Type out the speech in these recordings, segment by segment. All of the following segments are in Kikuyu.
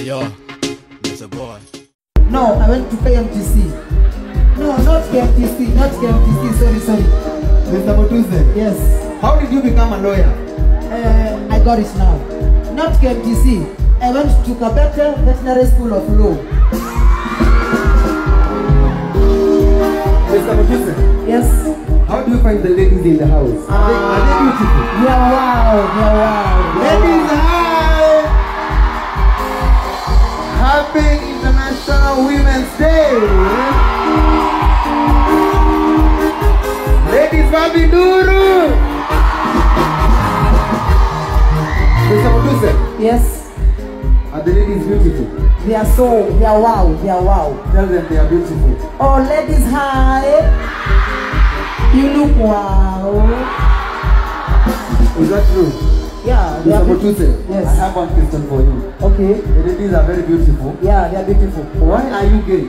Ayo, Mr. Boy. No, I went to KMTC. No, not KMTC, not KMTC, sorry, sorry. Mr. Mutuse. Yes. How did you become a lawyer? I got it now. Not KMTC. I went to Kabete Veterinary School of Law. Mr. Mutuse. Yes. How do you find the ladies in the house? Are they beautiful? Yeah, wow, yeah, wow. Ladies, hi! Happy International Women's Day! Ladies, wapi nduru! Mr. Mutuse. Yes. Are the ladies beautiful? They are so, they are wow, they are wow. Tell them they are beautiful. Oh, ladies, hi! You look wow. Is that true? Yeah. Mr. Mutuse, yes. I have one question for you. Okay. The ladies are very beautiful. Yeah, they are beautiful. Why are you gay?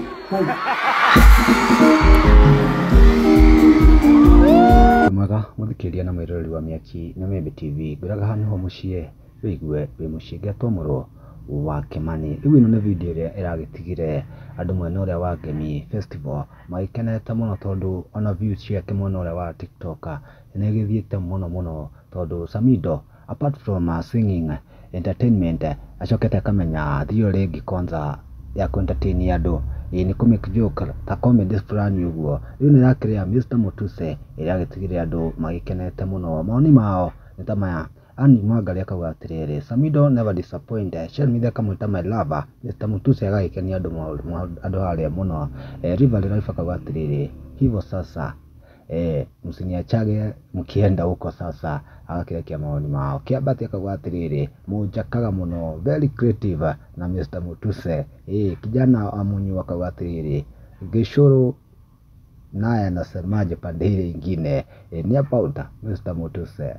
Mwega muthikiria na mwiroreri wa Mĩaki na Membe TV ngwĩraga haha nĩho mũciĩ wĩigue wĩ mũciĩ ngetwo mũrũ wa Kĩmani. Rĩu ĩno nĩ video ĩrĩa ĩragĩtigire andũ mwena ũrĩa wa Ngemi Festival magĩkenete mũno tondũ ona views ciake mwena ũrĩa wa TikTok nĩ ĩgĩthiĩte mũno mũno tondũ Samidoh apart from singing entertainment acokete akamenya theory ĩngĩ kwanza ya ku entertain andũ ĩĩ nĩ kũ make joke ta comedy fulani ũguo. Rĩu nĩ ĩrakĩrĩ ya Mr Mutuse ĩrĩa ĩragĩtigire andũ magĩkenete mũno. Mawoni mao nĩ ta maya. Anne Mwangarĩ akauga atĩrĩrĩ, Samidoh never disappoint. Shelmith akamwĩta my lover. Mr Mutuse agagĩkenia andũ harĩa mũno. River Life akauga atĩrĩrĩ, hivyo sasa msiniachage mkienda huko sasa. Agakĩrekia maoni mao. Kĩambati akauga atĩrĩrĩ, mũnjakaga mũno, very creative na Mr Mutuse. Kijana Amunyu akauga atĩrĩrĩ, Gĩcũrũ naye anasemaje pande ile ingine? Ni about Mr Mutuse.